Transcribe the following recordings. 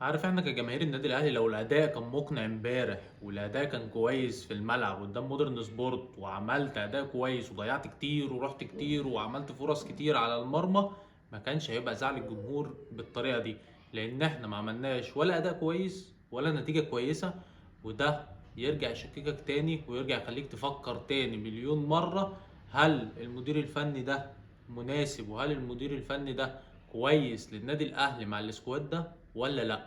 عارف احنا كجماهير النادي الاهلي لو الاداء كان مقنع امبارح والاداء كان كويس في الملعب قدام مودرن سبورت، وعملت اداء كويس وضيعت كتير ورحت كتير وعملت فرص كتير على المرمى، ما كانش هيبقى زعل الجمهور بالطريقة دي، لان احنا ما عملناش ولا اداء كويس ولا نتيجة كويسه. وده يرجع يشككك تاني ويرجع يخليك تفكر تاني مليون مرة، هل المدير الفني ده مناسب وهل المدير الفني ده كويس للنادي الاهلي مع ال squad ده ولا لا.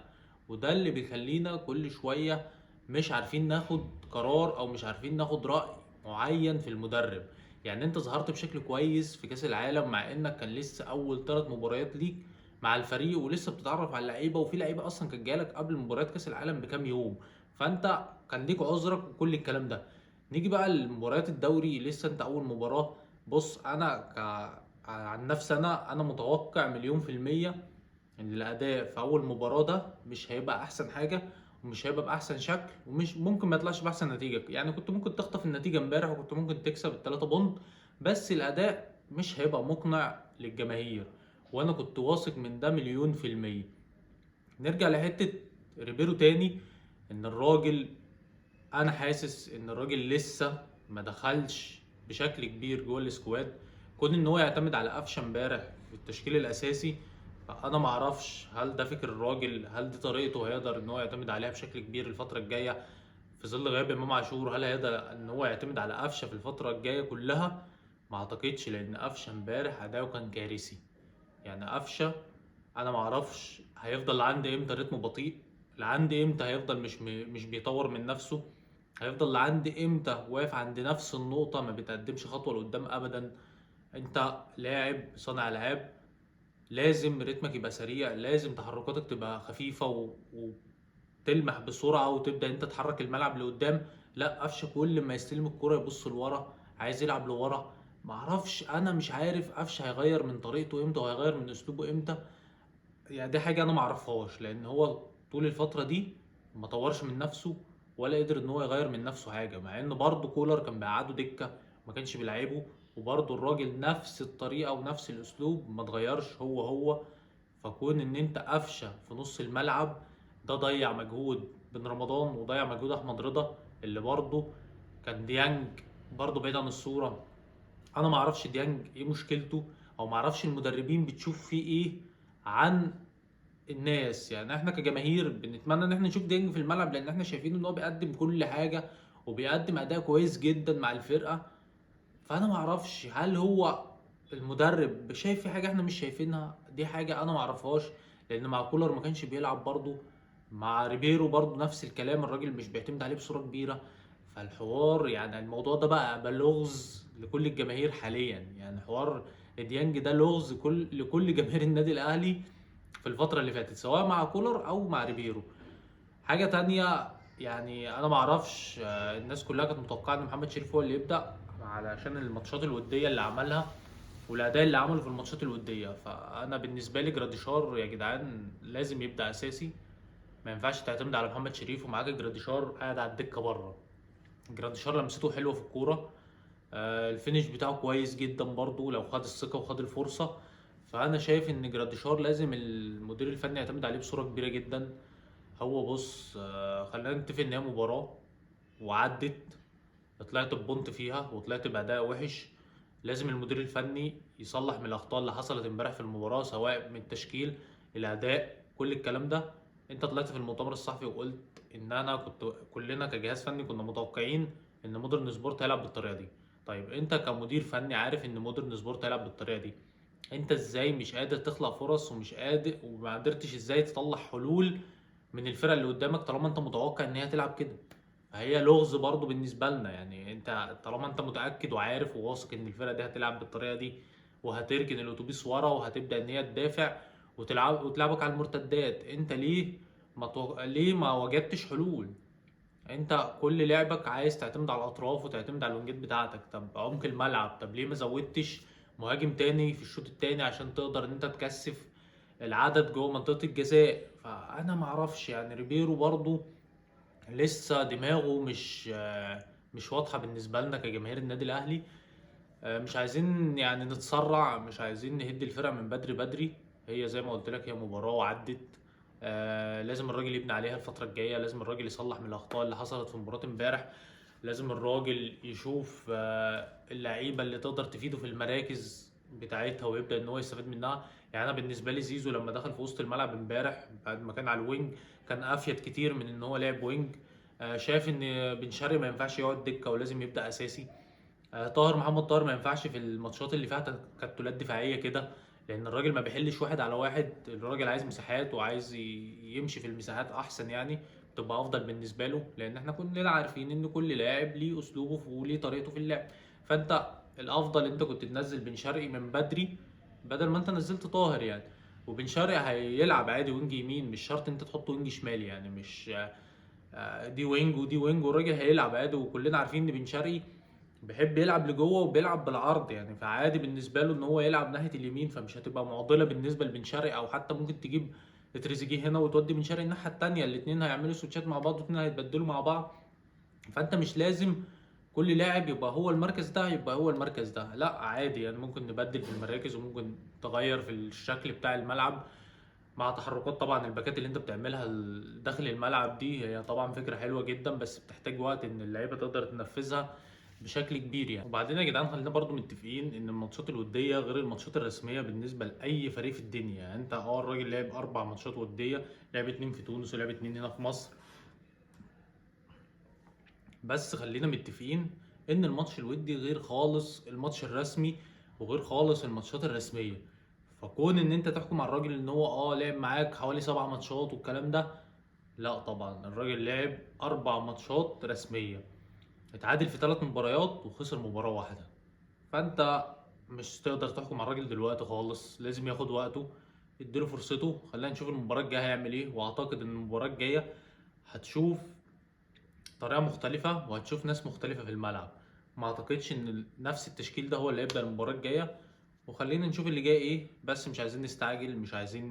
وده اللي بيخلينا كل شوية مش عارفين ناخد قرار او مش عارفين ناخد رأي معين في المدرب. يعني انت ظهرت بشكل كويس في كاس العالم مع انك كان لسه اول 3 مباريات ليك مع الفريق ولسه بتتعرف على اللعيبه، وفي لعيبة اصلا كانت جالك قبل مباريات كاس العالم بكام يوم، فانت كان ليك عذرك وكل الكلام ده. نيجي بقى لمباريات الدوري، لسه انت اول مباراه. بص انا عن نفسي انا متوقع مليون في المية ان الاداء في اول مباراة ده مش هيبقى احسن حاجة ومش هيبقى باحسن شكل ومش ممكن ما يطلعش باحسن نتيجه. يعني كنت ممكن تخطف النتيجة امبارح وكنت ممكن تكسب الثلاثة point، بس الاداء مش هيبقى مقنع للجماهير، وانا كنت واثق من ده مليون في المية. نرجع لحته ريبيرو تاني، ان الراجل انا حاسس ان الراجل لسه ما دخلش بشكل كبير جوه ال squad. كون ان هو يعتمد على قفشه امبارح في التشكيل الاساسي، فانا ما اعرفش هل ده فكر الراجل، هل دي طريقته هيقدر ان هو يعتمد عليها بشكل كبير الفترة الجاية في ظل غياب امام عاشور؟ هل هيقدر ان هو يعتمد على قفشه في الفترة الجاية كلها؟ ما اعتقدش، لان قفشه امبارح اداؤه كان كارثي. يعني قفشه انا ما اعرفش هيفضل لعند امتى رتمه بطيء، لعند امتى هيفضل مش بيطور من نفسه، هيفضل لعند امتى واقف عند نفس النقطة ما بيتقدمش خطوة لقدام ابدا. انت لاعب صانع العاب، لازم رتمك يبقى سريع، لازم تحركاتك تبقى خفيفة وتلمح بسرعة وتبدا انت تحرك الملعب لقدام. لا، قفشه كل ما يستلم الكرة يبص لورا، عايز يلعب لورا. معرفش، انا مش عارف قفشه هيغير من طريقته امتى وهيغير من اسلوبه امتى. يعني دي حاجة انا معرفهاش، لان هو طول الفترة دي ما طورش من نفسه ولا قدر ان هو يغير من نفسه حاجه، مع ان برضه كولر كان بيقعده دكه ما كانش بيلعبه، وبرضه الراجل نفس الطريقة ونفس الاسلوب ما اتغيرش، هو هو. فكون ان انت قفشه في نص الملعب ده ضيع مجهود بن رمضان وضيع مجهود احمد رضا اللي برضه كان ديانج برضه بعيد عن الصورة. انا ما اعرفش ديانج ايه مشكلته، او ما اعرفش المدربين بتشوف فيه ايه عن الناس. يعني احنا كجماهير بنتمنى ان احنا نشوف ديانج في الملعب، لان احنا شايفين ان هو بيقدم كل حاجة وبيقدم اداء كويس جدا مع الفرقة. فانا ما اعرفش هل هو المدرب شايف في حاجة احنا مش شايفينها، دي حاجة انا ما اعرفهاش، لان مع كولر ما كانش بيلعب برضه، مع ريبيرو برضه نفس الكلام، الراجل مش بيعتمد عليه بصورة كبيرة. فالحوار يعني الموضوع ده بقى لغز لكل الجماهير حاليا. يعني حوار ديانج ده لغز لكل جماهير النادي الاهلي في الفترة اللي فاتت، سواء مع كولر او مع ريبيرو. حاجة تانية، يعني انا ما اعرفش، الناس كلها كانت متوقعه ان محمد شريف هو اللي يبدا علشان الماتشات الودية اللي عملها والاداء اللي عمله في الماتشات الودية. فانا بالنسبة لي جراديشار يا جدعان لازم يبدا اساسي، ما ينفعش تعتمد على محمد شريف ومعاك جراديشار قاعد على الدكة بره. جراديشار لمسته حلوة في الكورة، ال finish بتاعه كويس جدا برضو لو خد الثقة وخد الفرصة. فانا شايف ان جراديشار لازم المدير الفني يعتمد عليه بصورة كبيرة جدا. هو بص، خلينا نتفق ان هي مباراة وعدت، طلعت ب point فيها وطلعت باداء وحش. لازم المدير الفني يصلح من الاخطاء اللي حصلت امبارح في المباراة، سواء من التشكيل، الاداء، كل الكلام ده. انت طلعت في المؤتمر الصحفي وقلت ان انا كنت، كلنا كجهاز فني كنا متوقعين ان مودرن سبورت هيلعب بالطريقة دي. طيب انت كمدير فني عارف ان مودرن سبورت هيلعب بالطريقة دي، انت ازاي مش قادر تخلق فرص ومش قادر وما قدرتش ازاي تطلع حلول من الفرق اللي قدامك طالما انت متوقع ان هي تلعب كده؟ فهي لغز برضو بالنسبة لنا. يعني انت طالما انت متاكد وعارف وواثق ان الفرقة دي هتلعب بالطريقة دي وهتركن الاتوبيس ورا وهتبدا ان هي تدافع وتلعب وتلعبك على المرتدات، انت ليه ليه ما وجدتش حلول؟ انت كل لعبك عايز تعتمد على الاطراف وتعتمد على الوينجات بتاعتك. طب عمق الملعب، طب ليه ما زودتش مهاجم تاني في الشوط التاني عشان تقدر ان انت تكثف العدد جوه منطقة الجزاء؟ فانا ما اعرفش، يعني ريبيرو برضو لسه دماغه مش واضحة بالنسبة لنا كجماهير النادي الاهلي. مش عايزين يعني نتسرع، مش عايزين نهد الفرقة من بدري بدري. هي زي ما قلت لك هي مباراة وعدت، لازم الراجل يبني عليها الفترة الجاية، لازم الراجل يصلح من الاخطاء اللي حصلت في مباراة امبارح، لازم الراجل يشوف اللعيبة اللي تقدر تفيده في المراكز بتاعتها ويبدا ان هو يستفيد منها. يعني انا بالنسبة لي زيزو لما دخل في وسط الملعب امبارح بعد ما كان على ال wing كان افيد كتير من ان هو لعب wing. شايف ان بن شرقي ما ينفعش يقعد دكه ولازم يبدا اساسي. طاهر محمد طاهر ما ينفعش في الماتشات اللي فيها تكتلات دفاعية كده، لان الراجل ما بيحلش واحد على واحد، الراجل عايز مساحات وعايز يمشي في المساحات احسن، يعني تبقى افضل بالنسبة له، لان احنا كلنا عارفين ان كل لاعب ليه اسلوبه وليه طريقته في اللعب. فانت الافضل انت كنت تنزل بن شرقي من بدري بدل ما انت نزلت طاهر يعني. وبن شرقي هيلعب عادي wing يمين، مش شرط انت تحطه wing شمال يعني، مش دي wing ودي wing، والراجل هيلعب عادي. وكلنا عارفين ان بن شرقي بيحب يلعب لجوه وبيلعب بالعرض يعني، فعادي بالنسبة له ان هو يلعب ناحية اليمين، فمش هتبقى معضلة بالنسبة لبن شرقي. او حتى ممكن تجيب تريزيجيه هنا وتودي بن شرقي الناحية الثانية، الاثنين هيعملوا سويتشات مع بعض والاثنين هيتبدلوا مع بعض. فانت مش لازم كل لاعب يبقى هو المركز ده يبقى هو المركز ده، لا عادي يعني، ممكن نبدل في المراكز وممكن تغير في الشكل بتاع الملعب مع تحركات طبعا الباكات اللي انت بتعملها داخل الملعب دي، هي طبعا فكرة حلوة جدا، بس بتحتاج وقت ان اللعيبة تقدر تنفذها بشكل كبير يعني. وبعدين يا جدعان خلينا برضو متفقين ان الماتشات الودية غير الماتشات الرسمية بالنسبة لاي فريق في الدنيا يعني. انت الراجل لعب 4 ماتشات وديه، لعب 2 في تونس ولعب 2 هنا في مصر، بس خلينا متفقين ان الماتش الودي غير خالص الماتش الرسمي وغير خالص الماتشات الرسمية. فكون ان انت تحكم على الراجل ان هو لعب معاك حوالي 7 ماتشات والكلام ده، لا طبعا الراجل لعب 4 ماتشات رسمية، اتعادل في 3 مباريات وخسر مباراة واحدة. فانت مش تقدر تحكم على الراجل دلوقتي خالص، لازم ياخد وقته، اديله فرصته، خلينا نشوف المباراة الجاية هيعمل ايه. واعتقد ان المباراة الجاية هتشوف طريقه مختلفة وهتشوف ناس مختلفة في الملعب، ما اعتقدش ان نفس التشكيل ده هو اللي هيبدا المباراة الجاية. وخلينا نشوف اللي جاي ايه، بس مش عايزين نستعجل، مش عايزين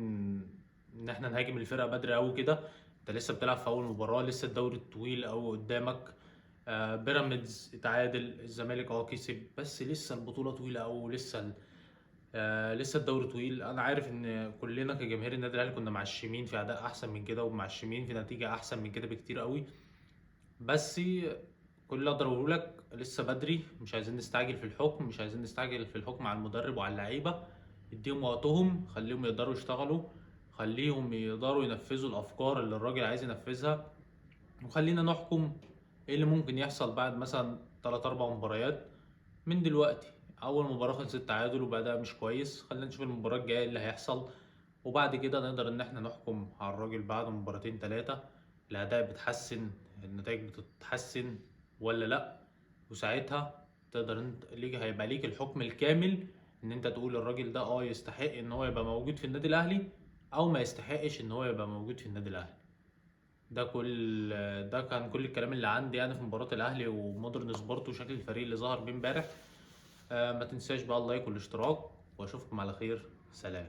ان احنا نهاجم الفرقة بدري قوي كده. انت لسه بتلعب في اول مباراة، لسه الدوري الطويل قوي قدامك. بيراميدز اتعادل، الزمالك كسب، بس لسه البطولة طويلة قوي، لسه لسه الدوري طويل. انا عارف ان كلنا كجماهير النادي الاهلي كنا معشمين في اداء احسن من كده ومعشمين في نتيجة احسن من كده بكتير قوي، بس كل اللي اقدر اقوله لك لسه بدري، مش عايزين نستعجل في الحكم، مش عايزين نستعجل في الحكم على المدرب وعلى اللعيبة. اديهم وقتهم، خليهم يقدروا يشتغلوا، خليهم يقدروا ينفذوا الافكار اللي الراجل عايز ينفذها، وخلينا نحكم ايه اللي ممكن يحصل بعد مثلا 3-4 مباريات من دلوقتي. اول مباراة خلصت تعادل وباداء مش كويس، خلينا نشوف المباراة الجاية اللي هيحصل، وبعد كده نقدر ان احنا نحكم على الراجل بعد مباراتين 3، الاداء بتحسن، النتائج بتتحسن ولا لا، وساعتها تقدر انت ليك، هيبقى ليك الحكم الكامل ان انت تقول الراجل ده يستحق ان هو يبقى موجود في النادي الاهلي او ما يستحقش ان هو يبقى موجود في النادي الاهلي. ده كان كل الكلام اللي عندي يعني في مباراة الاهلي ومودرن سبورت وشكل الفريق اللي ظهر بيه امبارح. ما تنساش بقى ال like والاشتراك، واشوفكم على خير. سلام.